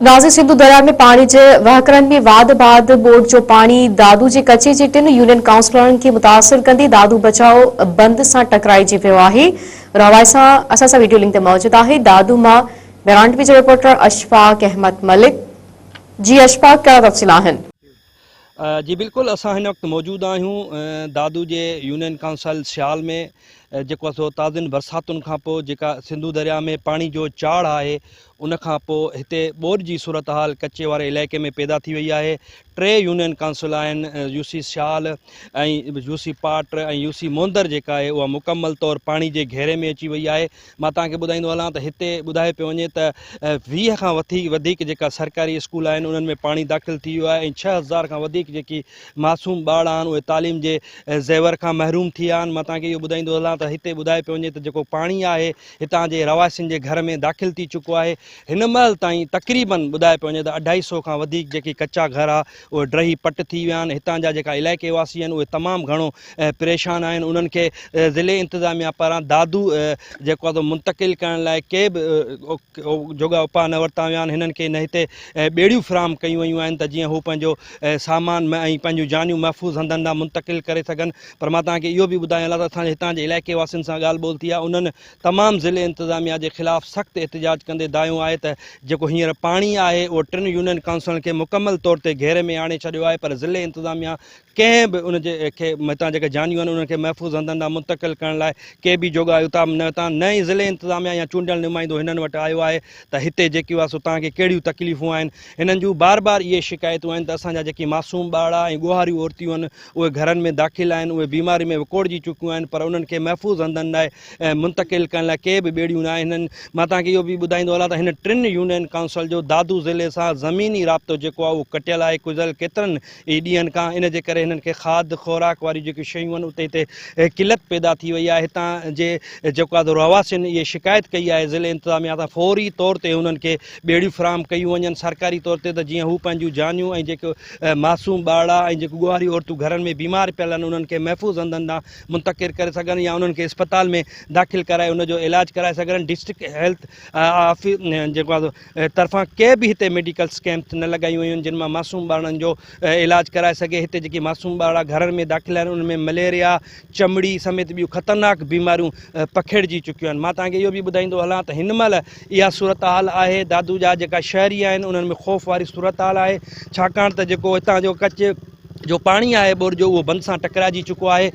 ناظر سنڌو درياء ۾ پاڻي جي وهڪرن ۾ واڌ بعد ٻوڏ جو پاڻي دادو جي ڪچي جي ٽن يونين ڪائونسلرن کي متاثر ڪندي دادو بچاء بند سان ٽڪرائجي ويو آهي رهواسين سان اسان سان ويڊيو لنڪ تي موجود آهي دادو مان ميران ٽي وي جو رپورٽر اشفاق احمد ملڪ جي اشفاق ڪهڙا تفصيل آهن. جي بلڪل اسان هن وقت موجود آهيون دادو جي يونين ڪائونسل سيال ۾ جيڪو سو تازين برساتن کان پوء جيڪا سنڌو درياء ۾ پاڻي جو چاڙهه آهي ان کان پوء هتي ٻوڏ جي صورتحال ڪچي واري علائقي ۾ پيدا ٿي وئي آهي ٽي يونين ڪائونسل آهن يو سي سيال ۽ يو سي پاٽ ۽ يو سي موندر جيڪا آهي اها مڪمل طور پاڻي جي گهيري ۾ اچي وئي آهي مان توهان کي ٻڌائيندو هلان ته هتي ٻڌايو پيو وڃي ته 20 کان وٿي وڌيڪ جيڪا سرڪاري اسڪول آهن انهن ۾ پاڻي داخل ٿي ويو آهي ۽ 6000 کان وڌيڪ جيڪي معصوم ٻارڙا آهن اهي تعليم جي زيور کان محروم ٿي ويا آهن مان توهان کي اهو ٻڌائيندو هلان ته هتي ٻڌايو پيو وڃي ته جيڪو پاڻي آهي هتان جي رهواسين جي گهر ۾ داخل ٿي چڪو آهي هن مهل تائين تقريبن ٻڌايو پيو وڃي ته اڍائي سو کان وڌيڪ جيڪي ڪچا گهر آ اهي ڊهي پٽ ٿي ويا آهن هتان جا جيڪا علائقي واسي آهن اهي تمام گهڻو پريشان آهن انهن کي ضلعي انتظاميا پاران دادو جيڪو آهي منتقل ڪرڻ لاء ڪي به جوڳا اپاء نه ورتا ويا آهن هنن کي نه هتي ٻيڙيون فراهم ڪيون ويون آهن ته جيئن هو پنهنجو سامان ۽ پنهنجون جانيون محفوظ هنڌن ڏانهن منتقل ڪري سگهن پر مان توهان کي اهو به ٻڌايان ته اسان جي هتان جي علائقي واسين سان ڳالهه ٻولهه ٿي آهي انهن تمام ضلعي انتظاميا جي خلاف سخت احتجاج ڪندي دانهيو آهي ته جيڪو هينئر پاڻي آهي اهو ٽن يونين ڪائونسلن کي مڪمل طور تي گهيري ۾ آڻي ڇڏيو آهي پر ضلعي انتظاميا ڪنهن به ان جي کي هتان جيڪي جانيون آهن انهن کي محفوظ هنڌن ڏانهن منتقل ڪرڻ لاء ڪي به جوڳا اتا نه هتان نه ئي ضلعي انتظاميا يا چونڊيل نمائندو هنن وٽ آيو آهي ته هتي جيڪي آهي سو توهان کي ڪهڙيون تڪليفون آهن هنن جون بار بار اهي شڪايتون آهن ته اسان جا جيڪي معصوم ٻارڙا ۽ ڳوهاريون عورتيون آهن اهي گهرن ۾ داخل آهن اهي بيماري ۾ وڪوڙجي چڪيون آهن پر انهن کي محفوظ هنڌن لاء منتقل ڪرڻ لاء ڪي به ٻيڙيون نه آهن هنن مان توهان کي اهو به ٻڌائيندو هلان ته هن ٽن يونين ڪائونسل جو دادو ضلعي سان زميني رابطو جيڪو آهي اهو ڪٽيل آهي گذريل ڪيترن ئي ڏينهن کان ان جي ڪري هنن کي کاڌ خوراڪ واريون جيڪيون شيون آهن اتي هتي قلت پيدا ٿي وئي آهي هتان جي جيڪو آهي رهواسين اهي شڪايت ڪئي آهي ضلعي انتظاميا سان فوري طور تي هنن کي ٻيڙيون فراهم ڪيون وڃن سرڪاري طور تي ته جيئن هو پنهنجون جانيون ۽ جيڪي معصوم ٻارڙا ۽ جيڪي ڳوهاري عورتون گهرن ۾ بيمار پيل آهن انهن کي محفوظ هنڌن ڏانهن منتقل ڪري سگهن يا انهن کي اسپتال ۾ داخل ڪرائي ان جو علاج ڪرائي سگهن ڊسٽرڪٽ هيلٿ آفيس جيڪو آهي طرفان ڪي به هتي ميڊيڪلس ڪيمپس نه لڳايون ويون آهن جن مان معصوم ٻارڙن جو علاج ڪرائي سگهي هتي جيڪي معصوم ٻارڙا گهرن ۾ داخل آهن انهن ۾ مليريا چمڙي سميت ٻيون خطرناڪ بيماريون پکيڙجي چڪيون آهن مان توهان کي اهو به ٻڌائيندو هلان ته هن مهل اها صورتحال آهي دادو جا جيڪا شهري آهن انهن ۾ خوف واري صورتحال آهي ڇاڪاڻ ته جيڪو هتان جو ڪچ جو پاڻي آهي ٻوڏ جو اهو بند سان ٽڪرائجي چڪو آهي.